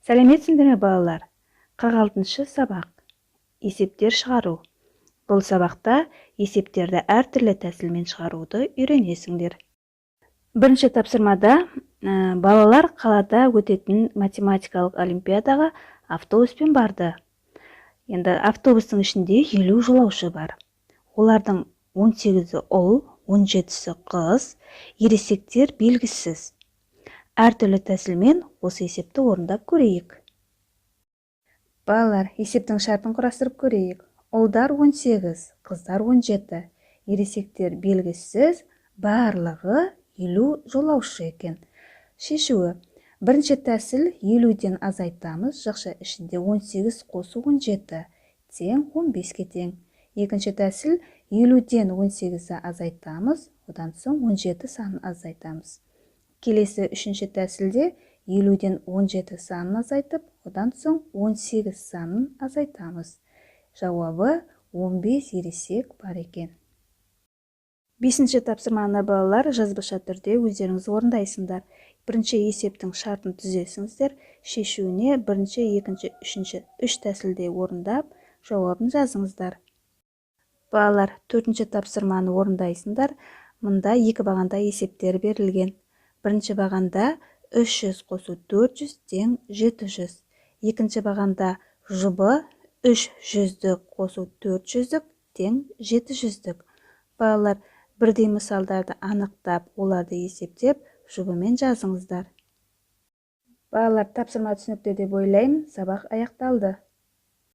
Сәлеметсіңдер ме, балалар? 46-шы сабақ. Есептер шығару. Бұл сабақта есептерді әртүрлі тәсілмен шығаруды үйренесіңдер. Бірінші тапсырмада балалар қалада өтетін математикалық олимпиадаға автобуспен барды. Енді автобустың ішінде 50 жолаушы бар. Олардың 18-і ұл, 17-сі қыз, ересектер белгісіз. Әртүрлі тәсілмен осы есепті орындап көрейік. Балалар, есептің шартын құрастырып көрейік. Ұлдар 18, қыздар 17, ересектер белгісіз, барлығы 50 жолаушы екен. Шешуі. Бірінші тәсіл: 50-ден азайтамыз, жақша ішінде 18 қосу 17 тең 15-ке тең. Екінші тәсіл: 50-ден 18-ді азайтамыз, одан соң 17 санын азайтамыз. Келесі үшінші тәсілде 50-ден 17 санын азайтып, одан соң 18 санын азайтамыз. Жауабы 15 ересек бар екен. Бесінші тапсырманы, балалар, жазбаша түрде өздеріңіз орындайсыңдар. Бірінші есептің шартын түзесіңіздер, шешуіне бірінші, екінші, үшінші үш тәсілде орындап, жауабын жазыңыздар. Балалар, төртінші тапсырманы орындайсыңдар. Мұнда екі бағанда есептер берілген. Бірінші бағанда 300 қосу 400 тең 700. Екінші бағанда жұбы 300-дік қосу 400-дік тең 700-дік. Балалар, бірдей мысалдарды анықтап, оларды есептеп, жұбымен жазыңыздар. Балалар, тапсырма түсінікті деп ойлаймын. Сабақ аяқталды.